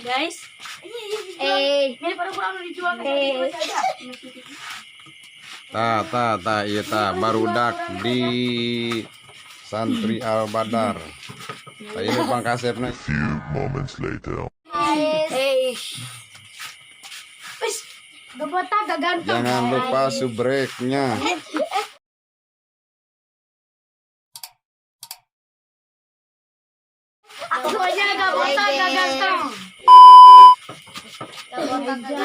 Guys, Eh, ini pada kurang dijual. Eh. Tah, tah, tah, ieu tah barudak di Santri Al Badar. Tah, ieu pangkasepna. Few moments later. Eh. Wis, gabota gaganteng. Jangan lupa subreknya. Pokoknya gabota gaganteng.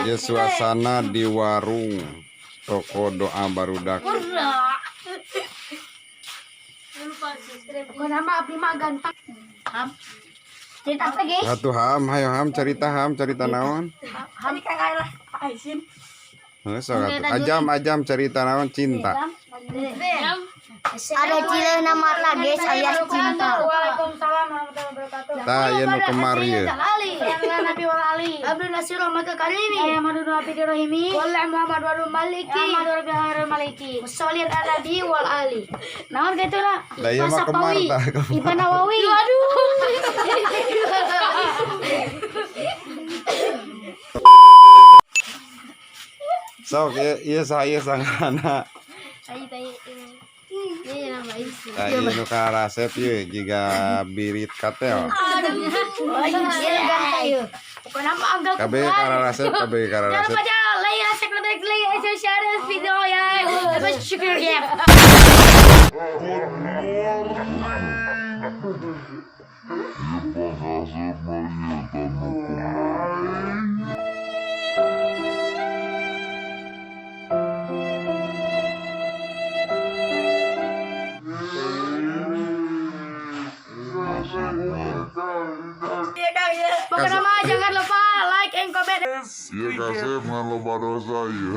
Ya, suasana di warung toko doa barudak. Pokoknya mah abdi mah ganteng. Cerita apa, guys? Satu ham, hayo ham cerita, ham cerita naon? Ham kayak lah. Aisin. Heuh, sok atuh. Ajam, ajam cerita naon cinta. Ada cileuna mata, guys, alias cinta. Waalaikumsalam warahmatullahi wabarakatuh. Tah, ieu nu kemar ieu. Ali. Nabi wal Ali. Abdul Nasir Rahmatul Karimi. Ya Madu Nabi Rahimi. Wal Muhammad wal Maliki. Ya Madu Rabbi Khairul Maliki. Musholli ala Nabi wal Ali. Naon kitu lah? Lah, ieu mah kemar tah, kemar. Ipa Nawawi. Aduh. Sok ieu, ieu saha, ieu sangana. Tai tai. Ini nama isi. Tah, ieu nu karasep ieu jiga birit katel. Iya, ganteng yeuh. Pokoknya mah anggal Kabeh kararasep, kabeh Jangan kararasep. lupa jangan like, subscribe, like, share this video ya. Terus syukur ya. Pokoknya mah jangan lupa like and comment. Iya kasih ngan loba dosa ieu.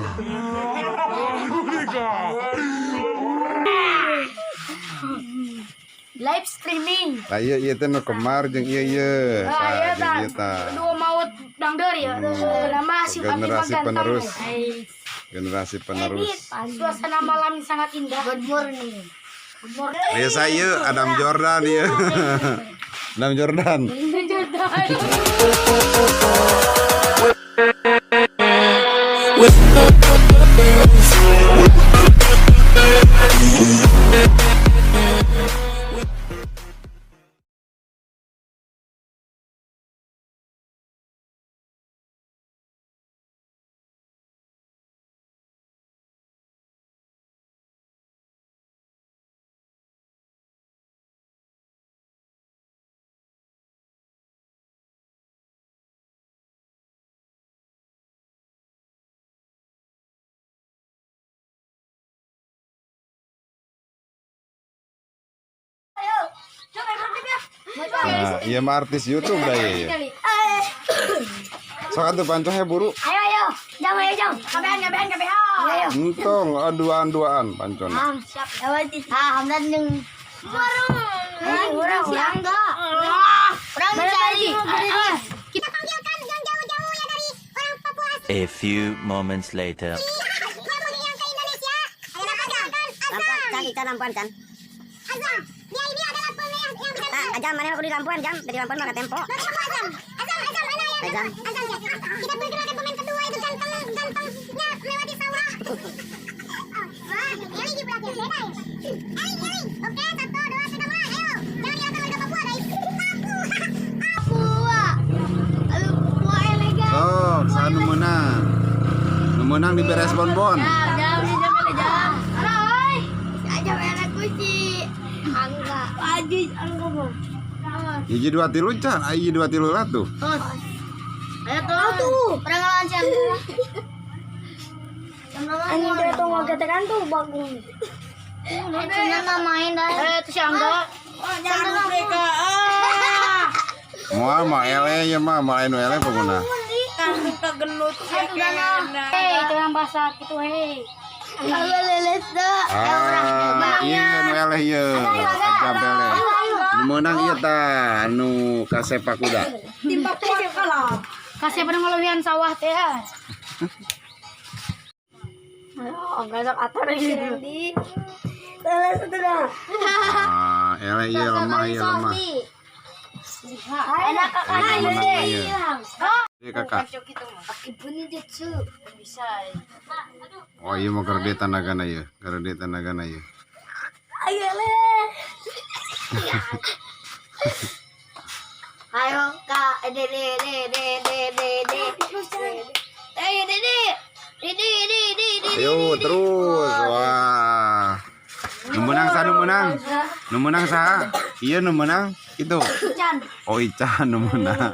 Live streaming. Tah, ieu, ieu teh nu kemar jeung ieu ieu. Ah, Tah, iya jeung tah. ieu tah. Dua maut dangder ya. Nama si Abi mah Generasi ganteng. penerus. Hai. Generasi penerus. Suasana malam yang sangat indah. Good morning. Good morning. Biasa ieu Adam Jordan ieu. Adam Jordan. Jordan. Nah, ieu mah artis YouTube dah ieu. Sok atuh pancoh buru. Ayo ayo, jam ayo jam. Kabehan, kabehan, kabehan. Ayo. Entong, duaan-duaan pancona. Ah, siap. Ah, Hamdan jeung Warung. Urang si Angga. Urang cari. Kita panggilkan yang jauh-jauh ya dari orang Papua A few moments later. asli yang ke Indonesia. Kita panggilkan Azam. Can, ikan lampuan, Can. Azam, dia ini adalah pemain yang bisa. Ah, ajam, mana aku di lampuan, jam. Dari lampuan mah ke tempo. Azam, Azam, Azam, mana ya? Azam. Azam ya. Kita perkenalkan pemain kedua itu ganteng, gantengnya melewati sawah. Oh, wah, Eli di belakang beda ya. Eli, Eli. Oke, satu, dua, tiga, mulai. Ayo, jangan dilakukan warga Papua, guys. Papua. Papua. Aduh, Papua elegan. Sok, saha nu meunang? Nu meunang diberes bonbon. Jam, jam, jam, jam, jam. Hai. Ajam enak kuci. Angga. Aji, angga mah. Hiji dua tilu can, ah, hiji dua tilu lah tuh. Ayo tuh. Tuh, perang lawan si Angga. Anjing dia tuh ngagetekan tuh bagus. Cina main dah. Eh, itu si Angga. Jangan mereka. Moal mah ele ieu mah, moal anu ele pengguna. Hei, itu yang basah gitu, hei. Kalau leles dah. Ah, ieu nu eleh ieu. Ajab eleh. Nu meunang ieu tah, anu kasepak kuda. Kasih pada ngelebihan sawah teh. ah. Ayo, enggak sok atar gitu. Leles itu dah. Ah, Ah, eleh ieu lemah ieu lemah. Anak kakak Ieu menang ieu. Ieu kakak. Bisa. Oh, ieu mah gede tanagana ieu, gede tanagana ieu. Ayo le. Ayo kak D D D D D D D. Ayo D D D D D D D. Ayo terus. Wah. Nu menang saha nu menang? Nu menang saha? Ieu nu menang itu. Ican. Oh, Ican nu menang.